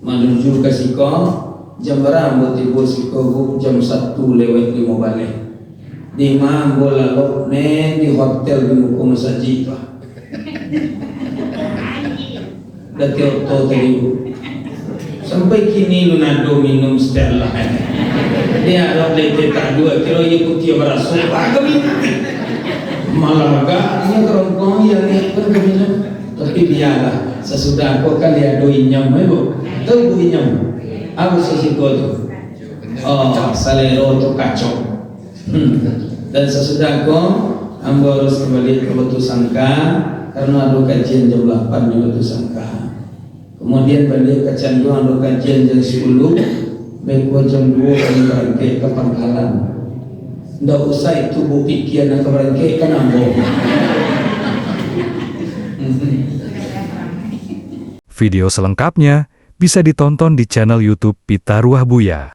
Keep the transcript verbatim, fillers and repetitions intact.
Manuju ka siko, jam bara ambo tibo siko, Bu? Jam satu lewat limo baleh. Di ma ambo lalok, ne di hotel di muko masajik tu. Datiok oto tadi, Bu. Sampai kini alun ado minum setelah. Di Arab lete tak dua kilo, iyo putiah baraso, agak minum. Malah agaknyo kerongkong, iyo ni pun ka minum. Tapi bialah, sasudah ko kan di ado inyam, eh, Bu. Tahu, Bu, inyam? Apo sasiko tu? Oh, salero tu kacau. Hmm. Dan sasudah ko, ambo harus kembali ka Batu Sangka, karano ado kajian jam lapan di Batu Sangka. Kemudian baliak ka Canduang, ado kajian jam sapuluah, beko jam duo kami barangkek ka Pangkalan. Ndak usah itu Bu pikia, nan ka barangkek kan ambo. Video selengkapnya bisa ditonton di channel YouTube Pitaruah Buya.